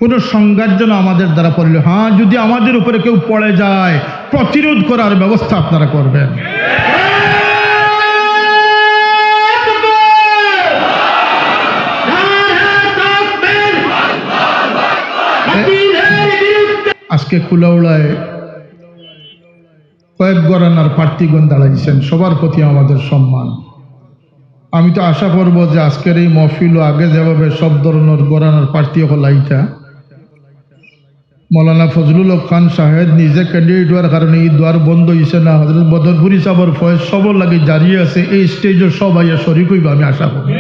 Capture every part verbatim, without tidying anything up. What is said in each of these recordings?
কোনো সংঘাত যেন আমাদের দ্বারা পড়লে, হ্যাঁ, যদি আমাদের উপরে কেউ পড়ে যায়, প্রতিরোধ করার ব্যবস্থা আপনারা করবেন। আজকে কুলাউড়ায় কয়েক ঘরানার প্রার্থীগণ দাঁড়াইছেন, সবার প্রতি আমাদের সম্মান। আমি তো আশা করব যে আজকের এই মহফিলও আগে যেভাবে সব ধরনের ঘরানার প্রার্থী অকল আইতা, মৌলানা ফজলুল হক খান শাহেদ নিজে ক্যান্ডিডেট হওয়ার কারণে এই দুয়ার বন্ধ হইছে না। হযরত বদরপুরি সাহেবের ফয়েজ সবর লাগি জারি আছে, এই স্টেজও সব আইয়া শরিক হইবা, আমি আশা করি।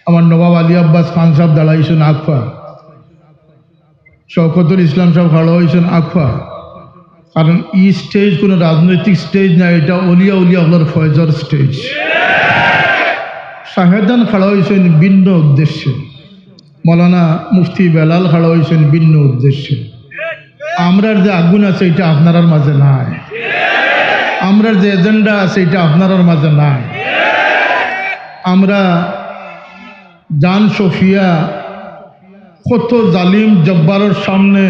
আমার নবাব আলী আব্বাস খান সাহেব দাঁড়াইছেন আকফা, শওকতুল ইসলাম সাহেব খাড়া হইছেন আকফা, কারণ এই স্টেজ কোনো রাজনৈতিক স্টেজ না, এটা অলিয়া উলিয়া অকলর ফয়েজর স্টেজ। শাহেদান খাড়া হইছেন ভিন্ন উদ্দেশ্যে, মৌলানা মুফতি বেলাল খাড়া হইছেন ভিন্ন উদ্দেশ্যে। আমরার যে আগুন আছে, এটা আপনারার মাঝে নাই। আমরার যে এজেন্ডা আছে, এটা আপনারার মাঝে নাই। আমরা জান সফিয়া কত জালিম জব্বারর সামনে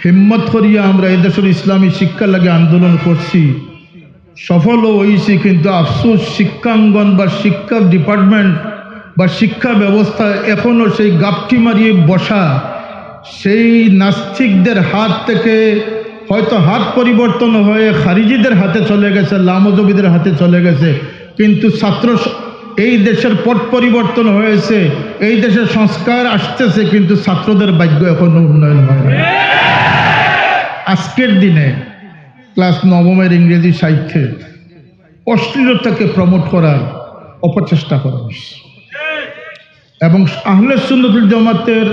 হিম্মত করিয়া আমরা এদেশের ইসলামী শিক্ষা লাগি আন্দোলন করছি, সফলও হইছি, কিন্তু আফসোস শিক্ষাঙ্গন বা শিক্ষা ডিপার্টমেন্ট বা শিক্ষা ব্যবস্থা এখনো সেই গাপটি মারিয়ে বসা, সেই নাস্তিকদের হাত থেকে হয়তো হাত পরিবর্তন হয়ে খারিজিদের হাতে চলে গেছে, লামজহবিদের হাতে চলে গেছে, কিন্তু ছাত্র স-, এই দেশের পট পরিবর্তন হয়েছে, এই দেশে সংস্কার আসতেছে, কিন্তু ছাত্রদের ভাগ্য এখনো উন্নয়ন হয় না। আজকের দিনে ক্লাস নবমের ইংরেজি সাহিত্যে অশ্লীলতাকে প্রমোট করার অপচেষ্টা করা হয়েছে এবং আহলে সুন্নতুল জামাতের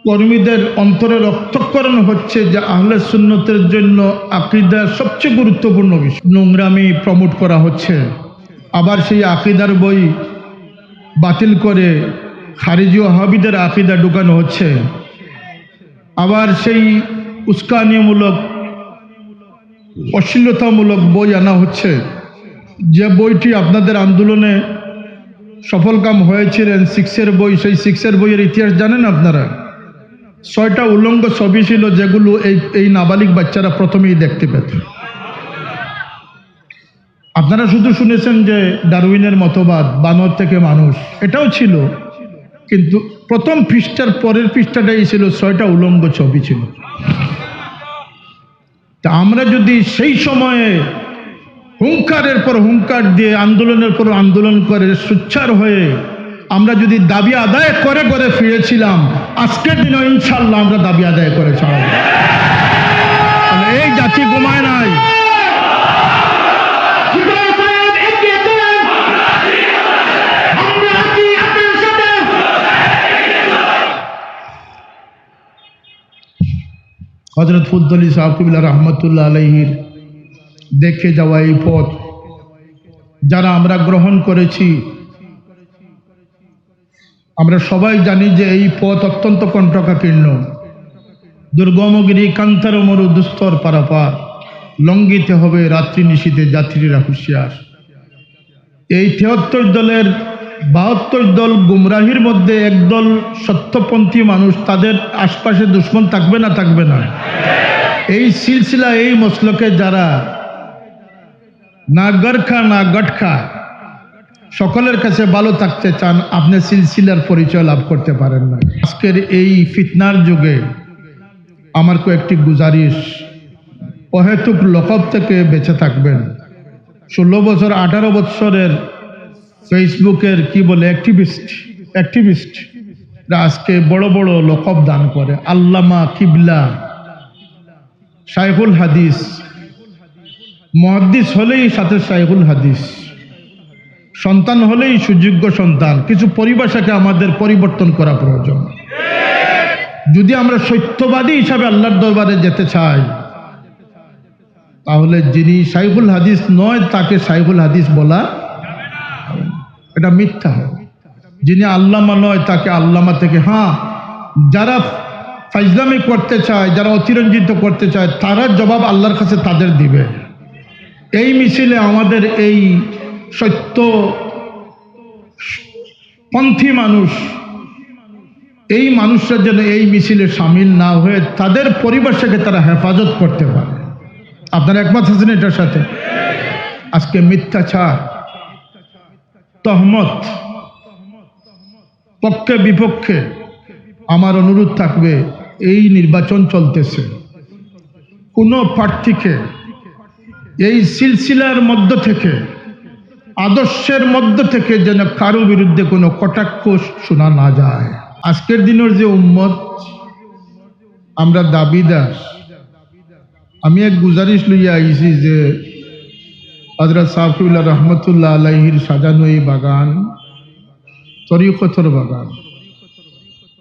কর্মীদের অন্তরে রক্তক্ষরণ হচ্ছে যে আহলে সুন্নতের জন্য আকীদা সবচেয়ে গুরুত্বপূর্ণ বিষয়। নোংরামি প্রমোট করা হচ্ছে, আবার সেই আকীদার বই বাতিল করে খারিজি ওয়াহাবিদের আকীদা ঢুকানো হচ্ছে, আবার সেই উস্কানিমূলক অশ্লীলতামূলক বই আনা হচ্ছে। যে বইটি আপনাদের আন্দোলনে সফলকাম হয়েছিলেন, সিক্সের বই, সেই সিক্সের বইয়ের ইতিহাস জানেন আপনারা? ছয়টা উলঙ্গ ছবি ছিল, যেগুলো এই, এই নাবালিক বাচ্চারা প্রথমেই দেখতে পেত। আপনারা শুধু শুনেছেন যে ডারউইনের মতবাদ, বানর থেকে মানুষ, এটাও ছিল, কিন্তু প্রথম পৃষ্ঠার পরের পৃষ্ঠাটাই ছিল ছয়টা উলঙ্গ ছবি ছিল। তা আমরা যদি সেই সময়ে হুঙ্কারের পর হুঙ্কার দিয়ে, আন্দোলনের পর আন্দোলন করে, সোচ্চার হয়ে আমরা যদি দাবি আদায় করে করে ফিরেছিলাম, আজকের দিনে ইনশাআল্লাহ আমরা দাবি আদায় করে ছাড়ব। এই জাতি ঘুমায় নাই। হযরত ফুদ্দলি সাহেব কিবলা রহমতুল্লাহ আলাইহির দেখে যাওয়া এই পথ যারা আমরা গ্রহণ করেছি, আমরা সবাই জানি যে এই পথ অত্যন্ত কণ্টকাকীর্ণ, দুর্গম গিরি কান্তার মরু দুস্তর পারাপার, লঙ্ঘিতে হবে রাত্রি নিশীথে যাত্রীরা হুঁশিয়ার। এই তেহাত্তর দলের বাহাত্তর দল গুমরাহির মধ্যে একদল সত্যপন্থী মানুষ, তাদের আশপাশে দুশমন থাকবে না থাকবে না? এই সিলসিলা, এই মসলকে যারা না গরখা না গটখা, সকলের কাছে ভালো থাকতে চান, আপনি সিলসিলার পরিচয় লাভ করতে পারেন না। আজকের এই ফিতনার যুগে আমার কয়েকটি গুজারিশ, অহেতুক লকব থেকে বেঁচে থাকবেন। ষোলো বছর, আঠারো বছরের ফেসবুকের কি বলে অ্যাক্টিভিস্ট, অ্যাক্টিভিস্ট আজকে বড় বড় লকব দান করে, আল্লামা, কিবলা, শাইখুল হাদিস, মুহাদ্দিস হলেই সাথে শাইখুল হাদিস, সন্তান হলেই সুযোগ্য সন্তান। কিছু পরিভাষাকে আমাদের পরিবর্তন করা প্রয়োজন। যদি আমরা সত্যবাদী হিসাবে আল্লাহর দরবারে যেতে চাই, তাহলে যিনি শাইখুল হাদিস নয়, তাকে শাইখুল হাদিস বলা, এটা মিথ্যা হবে। যিনি আল্লামা নয়, তাকে আল্লামা থেকে, হ্যাঁ, যারা ফাইজলামি করতে চায়, যারা অতিরঞ্জিত করতে চায়, তারা জবাব আল্লাহর কাছে তাদের দিবে। এই মিছিলে আমাদের এই সত্য পন্থী মানুষ, এই মানুষরা যেন এই মিছিলে সামিল না হয়ে তাদের পরিবেশকে তারা হেফাজত করতে পারে। আপনারা একমত আছেন এটার সাথে? আজকে মিথ্যাচার, তহমত, পক্ষে বিপক্ষে আমার অনুরোধ থাকবে, এই নির্বাচন চলতেছে, কোনো প্রার্থীকে এই সিলসিলার মধ্য থেকে, আদর্শের মধ্য থেকে যেন কারো বিরুদ্ধে কোনো কটাক্ষ শোনা না যায়। আজকের দিনের যে উম্মত, আমরা দাবিদার। আমি এক গুজারিশ লইয়া আইছি যে হযরত সাহেব কিবলা রহমতুল্লাহ আলাইহির সাজানো এই বাগান, তরিকতর বাগান,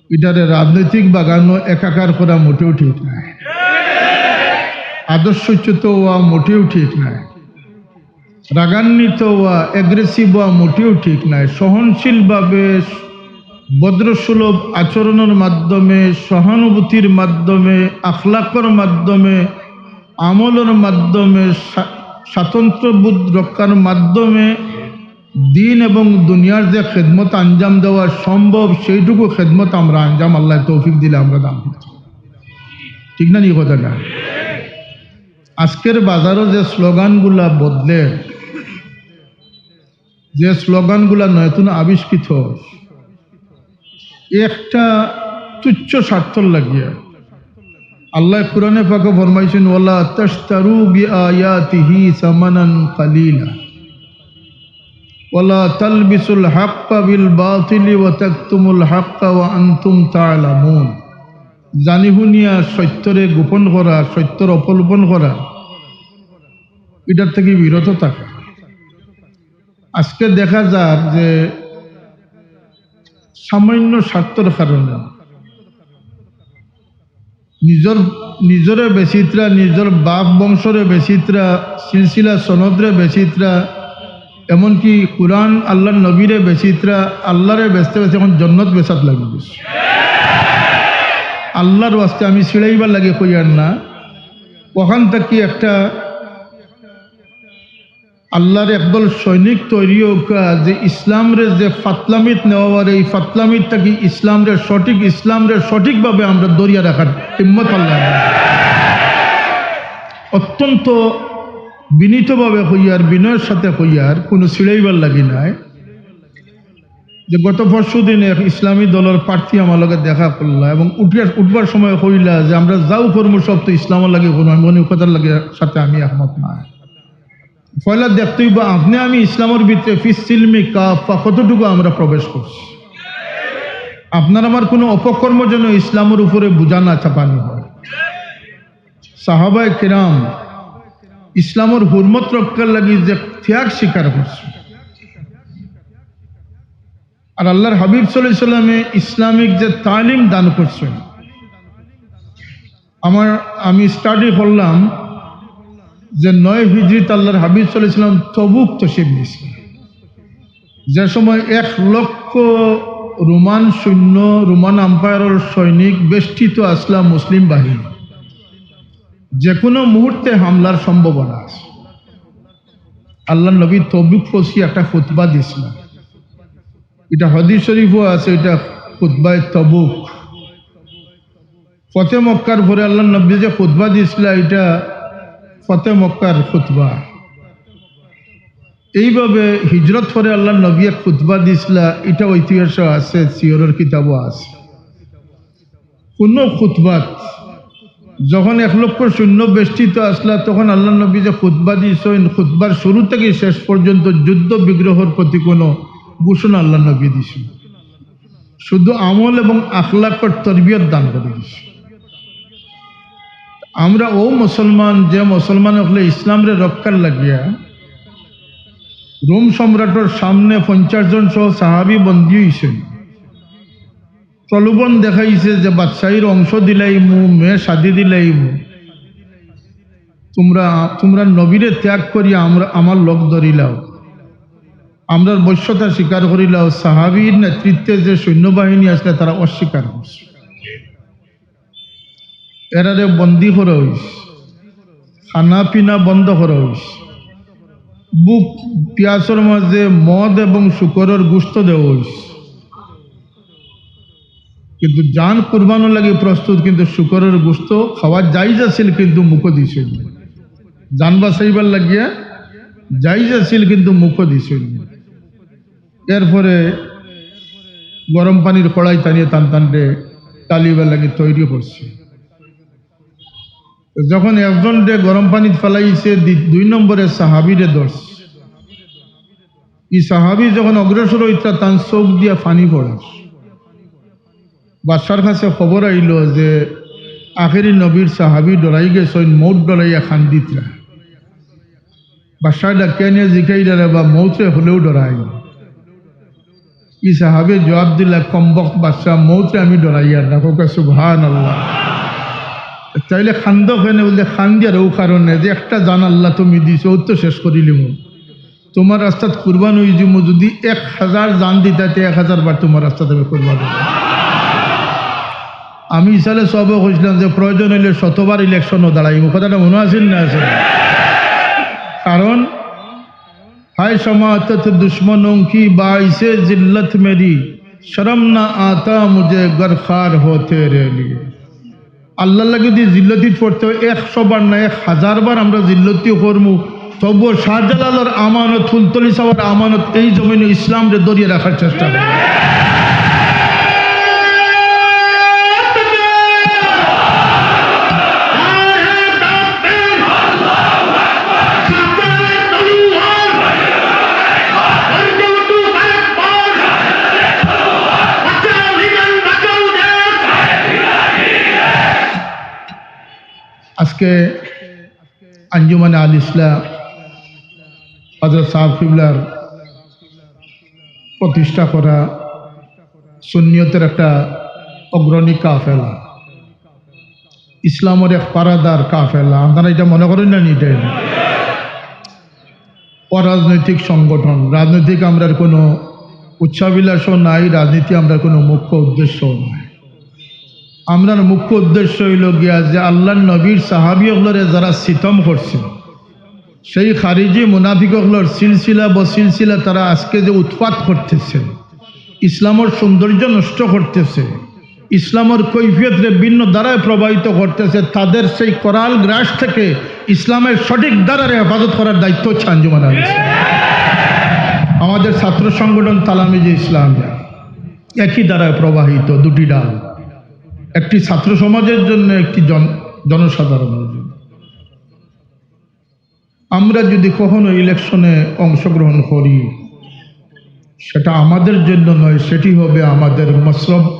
এটারে রাজনৈতিক বাগানও একাকার করা মোটেও ঠিক নায়, আদর্শচ্যুত হওয়া মোটেও ঠিক নায়, রাগান্বিত হওয়া, অ্যাগ্রেসিভ হওয়া মোটেও ঠিক নায়। সহনশীলভাবে, ভদ্রসুলভ আচরণের মাধ্যমে, সহানুভূতির মাধ্যমে, আখলাকর মাধ্যমে, আমলর মাধ্যমে, স্বা-, স্বাতন্ত্র্যবোধ রক্ষার মাধ্যমে দিন এবং দুনিয়ার যে খেদমত আঞ্জাম দেওয়া সম্ভব, সেইটুকু খেদমত আমরা আঞ্জাম, আল্লাহ তৌফিক দিলে আমরা দান করতে। ঠিক না নি কথাটা? আজকের বাজারও যে স্লোগানগুলা বদলের, যে স্লোগানগুলা নতুন আবিষ্কৃত, একটা তুচ্ছ স্বার্থর লাগিয়া। আল্লাহ কোরআনে পাকে ফরমাইছেন, "ওয়ালা তাশতারু বিআয়াতিহি সামানান কালিলা, ওয়ালা তালবিসুল হাক্কা বিল বাতিলি ওয়া তাকতুমুল হাক্কা ওয়া আনতুম তা'লামুন।" জানি শুনিয়া সত্যরে গোপন করা, সত্যর অপকল্পন করা, এটার থেকে বিরত থাকা। আজকে দেখা যার যে সামান্য স্বার্থর কারণে নিজর, নিজরে বেচিত্রা, নিজর বাপ বংশরে বেচিত্রা, সিলসিলা সনদরে বেচিত্রা, এমনকি কোরআন, আল্লাহর নবীরে বেচিত্রা, আল্লাহরে বেচতে বেচতে এখন জন্নত বেচাত লাগি গেছে। আল্লাহর ওয়াস্তে আমি ছিড়াইবার লাগি কইয়ার না, ওখান থাকি একটা আল্লাহর একদল সৈনিক তৈরি হউকা, যে ইসলামরে যে ফাতলামিত নেওয়ার, এই ফাতলামিত থাকি ইসলামরে সঠিক, ইসলামরে সঠিকভাবে আমরা ধরিয়া রাখার হিম্মত আল্লাহ। অত্যন্ত বিনীতভাবে কইয়ার, বিনয়ের সাথে কইয়ার, কোনো ছিড়াইবার লাগি নায়। যে গত পরশু দিন এক ইসলামী দলের প্রার্থী আমার লগে দেখা করলা এবং উঠিয়া, উঠবার সময় কইলা যে, "আমরা যাও করমু সব তো ইসলামর লাগি করমু, আমি কোনো কথার লাগি সাথে আমি একমত নায়।" পয়লা দেখতে হইব আপনি আমি ইসলামর ভিতরে ফিস সিলমি কাফা কতটুকু আমরা প্রবেশ করছি। আপনার আমার কোনো অপকর্ম যেন ইসলামর উপরে বোঝা না চাপানি হয়। সাহাবায়ে কেরাম ইসলামর হুরমত রক্ষার লাগি যে ত্যাগ স্বীকার করছে, আর আল্লাহর হাবিব সাল্লাল্লাহু আলাইহি সাল্লামে ইসলামিক যে তালিম দান করছেন, আমার, আমি স্টাডি করলাম যে নয় হিজরিত আল্লাহর হাবিব সাল্লাল্লাহু আলাইহি সাল্লাম তবুক তশরিফ নিয়েছিলেন, যে সময় এক লক্ষ রোমান সৈন্য, রোমান আম্পায়ারের সৈনিক বেষ্টিত আসলা মুসলিম বাহিনী, যে কোনো মুহূর্তে হামলার সম্ভাবনা আছে। আল্লাহর নবী তবুক পৌঁছি একটা খুতবা দিয়েছিলেন, এটা হাদিস শরীফও আছে, এটা খুতবায়ে তবুক। ফতে মক্কার পরে আল্লাহর নবী যে খুতবা দিছিলা, এটা ফতে মক্কার খুতবা। এইভাবে হিজরত পরে আল্লাহর নবী এক খুতবা দিছিলা, এটা ইতিহাসও আছে, সিয়রের কিতাবও আছে। কোনো খুতবাত যখন এক লক্ষ সৈন্য বেষ্টিত আসলা, তখন আল্লাহর নবী যে খুতবা দিছইন, খুতবার শুরু থেকে শেষ পর্যন্ত যুদ্ধ বিগ্রহর প্রতি কোনো ঘোষণা আল্লাহর নবী দিছইন। শুধু আমল এবং আখলাকর তরবিয়ত দান করে দিছে। আমরা ও মুসলমান, যে মুসলমান হকলে ইসলামরে রক্ষার লাগিয়া রোম সম্রাটর সামনে পঞ্চাশ জন সহ সাহাবী বন্দী হইছেন, প্রলোভন দেখাইছে যে বাদশাহীর অংশ দিলাইমু, মেয়ে শাদি দিলাইমু, তোমরা, তোমরা নবীরে ত্যাগ করিয়া আমরা, আমার লগ ধরিলাও, আমরার বশ্যতা স্বীকার করিলাও। সাহাবীর নেতৃত্বে যে সৈন্যবাহিনী আসলে তারা অস্বীকার করছে। এরারে বন্দী করা হইছে, খানা পিনা বন্ধ করা হইছে, বুক পিয়াসর মাঝে মদ এবং শুকরের গোস্ত দেওয়া হইছে। কিন্তু জান কুরবানর লাগি প্রস্তুত, কিন্তু শুকরর গোস্ত খাওয়া জায়েজ আছিল, কিন্তু মুখো দিছইন না। জান বাঁচাইবার লাগিয়া জায়েজ আছিল, কিন্তু মুখো দিছইন না। এরপরে গরম পানির কড়াই টানিয়া তান তানরে তালিবার লাগি তৈরি করছে। যখন একজনরে গরম পানিত ফালাইছে, দি-, দুই নম্বরে সাহাবিরে ধরছে। ই সাহাবি যখন অগ্রসর অইতরা, তান চোখ দিয়া পানি পড়ে। বাদশার কাছে খবর আইলো যে আখেরি নবীর সাহাবি ডরাই গেছইন, মউত ডরাইয়া কান্দিতরা। বাদশায় ডাকিয়া নিয়া জিকাইলা, "রে বা, মউতরে হলেও ডরাই?" ই সাহাবে জবাব দিলা, "কমবখত বাদশা, মউতরে আমি ডরাইয়ার না।" কউক্কা সুবহানাল্লাহ। তাইলে কান্দো কেনে? বুলে, "কান্দিয়ার অউ কারণে যে একটা জান আল্লায় তুমি দিছো, অউ তো শেষ করিলিমু। তুমার রাস্তাত কুরবান অইযিমু, যুদি এক হাজার জান দিতায়, তে এক হাজার বার তুমার রাস্তাত আমি কুরবান অইযিমু।" আমি ইসালে সবে কইছিলাম যে প্রয়োজন অইলে শতবার ইলেকশনও দাঁড়াইমু। কথাটা মনো আছিল না? আছিল। কারণ, হায় শমাতত দুশমনোঁ কি বাইসে জিল্লত মেরি, শরম না আতা মুঝে गर ख़्वार हो तेरे लिए। আল্লার লাগি যুদি জিল্লতিত পড়তে অয়, একশো বার না, এক হাজার বার আমরা জিল্লতি করমু, তবুও শাহজালালর আমানত, ফুলতলি সাবর আমানত, এই জমিনো ইসলামরে ধরিয়া রাখার চেষ্টা করমু। আজকে আঞ্জুমানে আল ইসলাহ হযরত সাহেব কিবলার প্রতিষ্ঠা করা সুন্নিয়তের একটা অগ্রণী কাফেলা, ইসলামর এক পারাদার কাফেলা। আপনারা ইটা মনো করইন না নি? ইটাই অরাজনৈতিক সংগঠন, রাজনৈতিক আমরার কোনো উচ্চাভিলাষও নাই, রাজনীতি আমরার কোনো মুখ্য উদ্দেশ্যও নাই। আমরার মুখ্য উদ্দেশ্য অইলো গিয়া যে আল্লার নবীর সাহাবী অকলরে যারা সিতম করছে, সেই খারিজি মুনাফিক অকলর সিলসিলা বসিলসিলা তারা আজকে যে উৎপাত করতেছে, ইসলামর সৌন্দর্য নষ্ট করতেছে, ইসলামর কৈফিয়তরে ভিন্ন ধারায় প্রবাহিত করতেছে, তাদের সেই করাল গ্রাস থেকে ইসলামের সঠিক ধারারে হেফাজত করার দায়িত্ব হচ্ছে আঞ্জুমান আল ইসলাহ। আমাদের ছাত্র সংগঠন তালামিজে ইসলামিয়া একই ধারায় প্রবাহিত, দুটি ডাল, একটি ছাত্র সমাজের জন্য, একটি জন-, জনসাধারণের জন্য। আমরা যদি কখনো ইলেকশনে অংশগ্রহণ করি, সেটা আমাদের জন্য নয়, সেটি হবে আমাদের মসলক,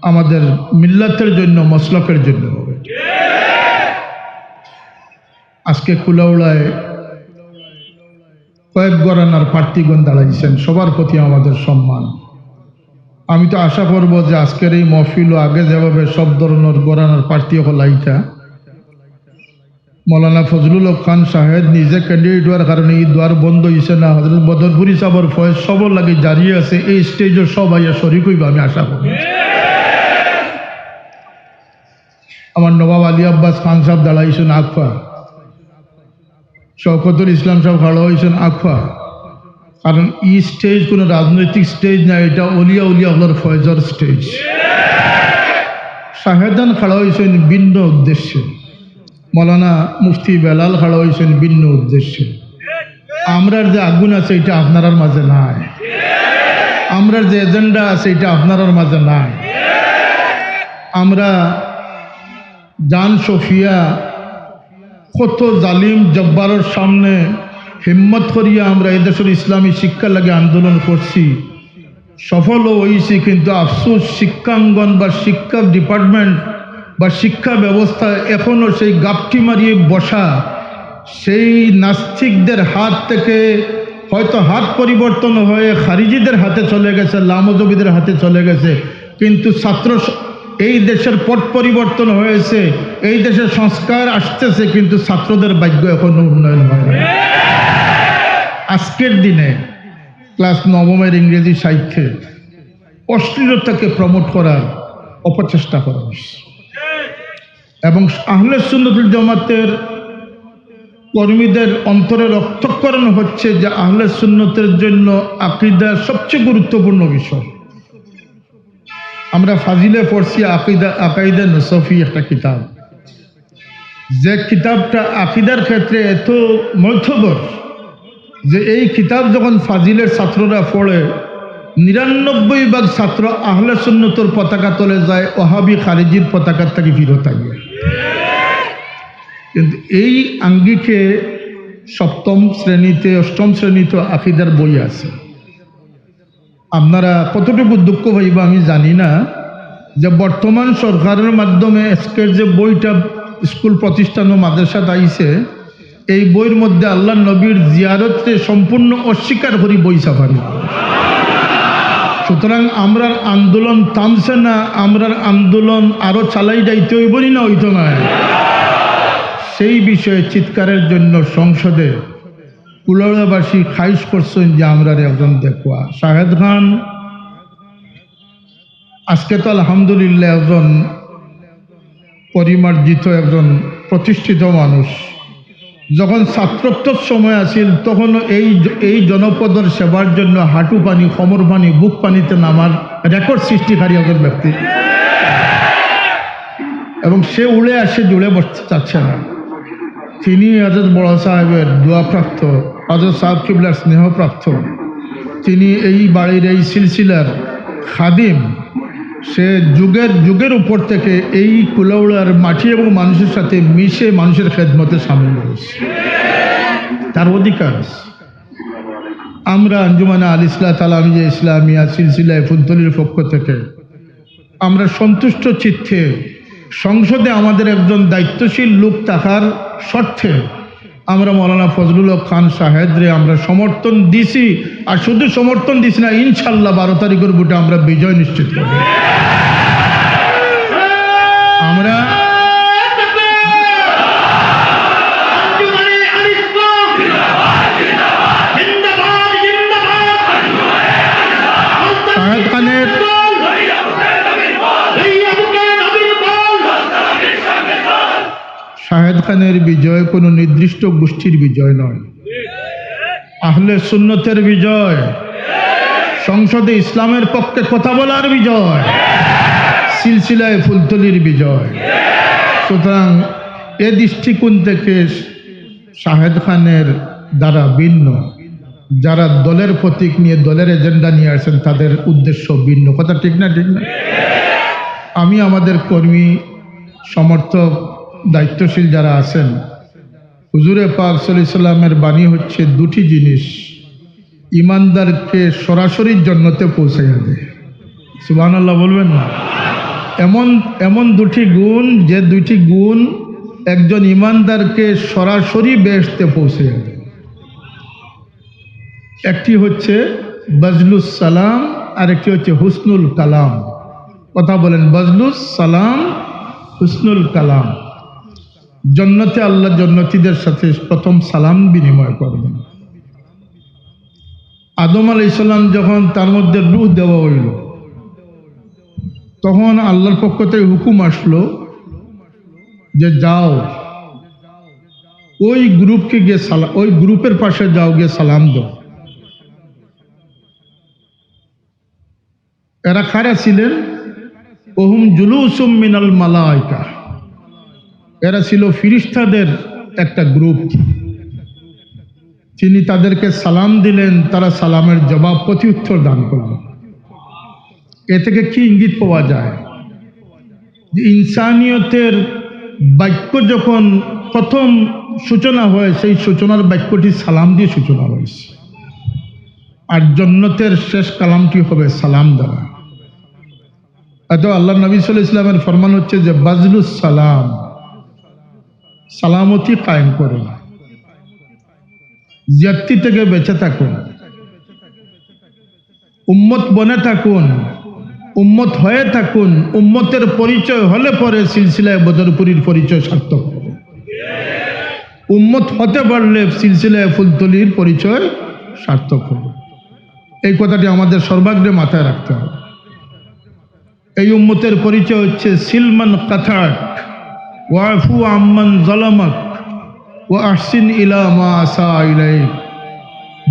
আমাদের মিল্লাতের জন্য, মসলকের জন্য হবে। আজকে কুলাউড়ায় কয়েক ঘরানার প্রার্থীগণ দাঁড়াইছেন, সবার প্রতি আমাদের সম্মান। আমি তো আশা করব যে আজকের এই মহফিলও আগে যেভাবে সব ধরনের ঘরানার প্রার্থী অকল আইতা, মৌলানা ফজলুল হক খান সাহেব নিজে ক্যান্ডিডেট হওয়ার কারণে এই দ্বার বন্ধ হইছে না। হযরত বদরপুরি সাহেবর ফয়েজ সবর লাগি জারি আছে, এই স্টেজও সব আইয়া শরিক হইবা, আমি আশা করি। আমার নবাব আলী আব্বাস খান সাহেব দাঁড়াইছেন আকফা, শওকতুল ইসলাম সাহেব খাড়া হইছেন আকফা, কারণ এই স্টেজ কোনো রাজনৈতিক স্টেজ না, এটা অলিয়া উলিয়া অকলর ফয়েজর স্টেজ। শাহেদান খাড়া হইছেন ভিন্ন উদ্দেশ্যে, মৌলানা মুফতি বেলাল খাড়া হইছেন ভিন্ন উদ্দেশ্যে। আমরার যে আগুন আছে, এটা আপনারার মাঝে নাই। আমরার যে এজেন্ডা আছে, এটা আপনারার মাঝে নাই। আমরা জান সফিয়া কত জালিম জব্বারর সামনে হিম্মত করিয়া আমরা এদেশের ইসলামী শিক্ষার লাগি আন্দোলন করছি, সফলও হইছি, কিন্তু আফসোস শিক্ষাঙ্গন বা শিক্ষা ডিপার্টমেন্ট বা শিক্ষা ব্যবস্থা এখনো সেই গাপটি মারিয়ে বসা। সেই নাস্তিকদের হাত থেকে হয়তো হাত পরিবর্তন হয়ে খারিজিদের হাতে চলে গেছে, লামজহবিদের হাতে চলে গেছে, কিন্তু ছাত্র স-, এই দেশের পট পরিবর্তন হয়েছে, এই দেশে সংস্কার আসতেছে, কিন্তু ছাত্রদের ভাগ্য এখনো উন্নয়ন হয়নি। আজকের দিনে ক্লাস নবমের ইংরেজি সাহিত্যে অশ্লীলতাকে প্রমোট করার অপচেষ্টা করা হয়েছে। এবং আহলে সুন্নতুল জামাতের কর্মীদের অন্তরে রক্তক্ষরণ হচ্ছে যে আহলে সুন্নতের জন্য আকীদা সবচেয়ে গুরুত্বপূর্ণ বিষয়। আমরা ফাজিলে পড়ছি আকিদা, আকাইদা নসফি একটা কিতাব, যে কিতাবটা আকিদার ক্ষেত্রে এত মধ্যবর, যে এই কিতাব যখন ফাজিলের ছাত্ররা পড়ে, নিরানব্বই ভাগ ছাত্র আহলে সুন্নতর পতাকা তলে যায়, ওহাবি খারিজির পতাকার থাকি ফিরত আইয়া। কিন্তু এই আঙ্গিকে সপ্তম শ্রেণীতে, অষ্টম শ্রেণীতে আকিদার বই আছে। আপনারা কতটুকু দুঃখ পাইবা আমি জানি না, যে বর্তমান সরকারের মাধ্যমে আজকের যে বইটা স্কুল প্রতিষ্ঠান ও মাদ্রাসাত আইছে, এই বইর মধ্যে আল্লাহর নবীর জিয়ারতরে সম্পূর্ণ অস্বীকার করি বই ছাপানি। সুতরাং আমরার আন্দোলন থামছে না, আমরার আন্দোলন আরো চালাই যাইতে অইবো নি না অইতো নায়? সেই বিষয়ে চিৎকারের জন্য সংসদে কুলাউড়াবাসী খাইশ করছেন যে আমরারে একজন দেখবা। শাহেদ খান আজকে তো আলহামদুলিল্লাহ একজন পরিমার্জিত, একজন প্রতিষ্ঠিত মানুষ। যখন ছাত্রত্বর সময় আছিল, তখন এই জ-, এই জনপদর সেবার জন্য হাঁটু পানি, কোমর পানি, বুক পানিতে নামার রেকর্ড সৃষ্টিকারী একজন ব্যক্তি। এবং সে উড়ে আসে, জুড়ে বসতে চাচ্ছে না। তিনি হযরত বড় সাহেবের দোয়াপ্রাপ্ত, হযরত সাহেব কিবলার স্নেহপ্রাপ্ত। তিনি এই বাড়ির এই সিলসিলার খাদিম। সে যুগের যুগের উপর থেকে এই কুলাউড়ার মাটি এবং মানুষের সাথে মিশে মানুষের খেদমতে সামিল হয়েছে, তার অধিকার আছে। আমরা আঞ্জুমানে আল ইসলাহ তালামিয়া ইসলামিয়া সিলসিলায় ফুলতলির পক্ষ থেকে আমরা সন্তুষ্ট চিত্তে সংসদে আমাদের একজন দায়িত্বশীল লোক থাকার শর্তে আমরা মৌলানা ফজলুল হক খান শাহেদরে আমরা সমর্থন দিছি। আর শুধু সমর্থন দিছি না, ইনশাল্লাহ বারো তারিখের ভোটে আমরা বিজয় নিশ্চিত করব। আমরা শাহেদ খানের শাহেদ খানের বিজয় কোনো নির্দিষ্ট গোষ্ঠীর বিজয় নয়, আহলে সুন্নতের বিজয়, সংসদে ইসলামের পক্ষে কথা বলার বিজয়, সিলসিলায় ফুলতলির বিজয়। সুতরাং এ দৃষ্টিকোণ থেকে শাহেদ খানের ধারা ভিন্ন, যারা দলের প্রতীক নিয়ে, দলের এজেন্ডা নিয়ে আসেন, তাদের উদ্দেশ্য ভিন্ন। কথা ঠিক না? ঠিক না? আমি আমাদের কর্মী, সমর্থক, দায়িত্বশীল যারা আছেন, হুজুরে পাক সাল্লাল্লাহু আলাইহি সাল্লামের বাণী হচ্ছে দুটি জিনিস ইমানদারকে সরাসরি জন্নতে পৌঁছাইয়া দেয়। সুবহানাল্লাহ বলবেন না? এমন, এমন দুটি গুণ, যে দুইটি গুণ একজন ইমানদারকে সরাসরি বেহেশতে পৌঁছাইয়া দেয়। একটি হচ্ছে বাজলুস সালাম, আর একটি হচ্ছে হুসনুল কালাম। কথা বলেন, বাজলুস সালাম, হুসনুল কালাম। জন্নতে আল্লাহ জন্নতিদের সাথে প্রথম সালাম বিনিময় করবেন। আদম আলাইহিস সালাম যখন তার মধ্যে রূহ দেওয়া হইল, তখন আল্লাহর পক্ষ থেকে হুকুম আসলো যে, "যাও, ওই গ্রুপকে গিয়ে সালা-, ওই গ্রুপের পাশে যাও, গিয়ে সালাম দাও।" এরা কারা ছিলেন? ওহুম জুলুসুম মিনাল মালাইকা, এরা ছিল ফিরিস্তাদের একটা গ্রুপ। তিনি তাদেরকে সালাম দিলেন, তারা সালামের জবাব, প্রত্যুত্তর দান করল। এ থেকে কি ইঙ্গিত পাওয়া যায়? যে ইনসানিয়তের বাক্য যখন প্রথম সূচনা হয়, সেই সূচনার বাক্যটি সালাম দিয়ে সূচনা হয়েছে। আর জন্নতের শেষ কালামটি হবে সালাম দ্বারা। এত আল্লাহর নবী সাল্লাল্লাহু আলাইহি ওয়াসাল্লামের ফরমান হচ্ছে যে বাজলুস সালাম, সালামতি কায়েম করুন, জিয়াদতি থেকে বেঁচে থাকুন, উম্মত বনে থাকুন, উম্মত হয়ে থাকুন। উম্মতের পরিচয় হলে পরে সিলসিলায় বদরপুরীর পরিচয় সার্থক হবে। উম্মত হতে পারলে সিলসিলায় ফুলতলির পরিচয় সার্থক হবে। এই কথাটি আমাদের সর্বাগ্রে মাথায় রাখতে হবে। এই উম্মতের পরিচয় হচ্ছে সিলমান কাতাক, ওয়াফু আম্মান জালামাক, ওয়া আহসিন ইলা মা আসা ইলাইক।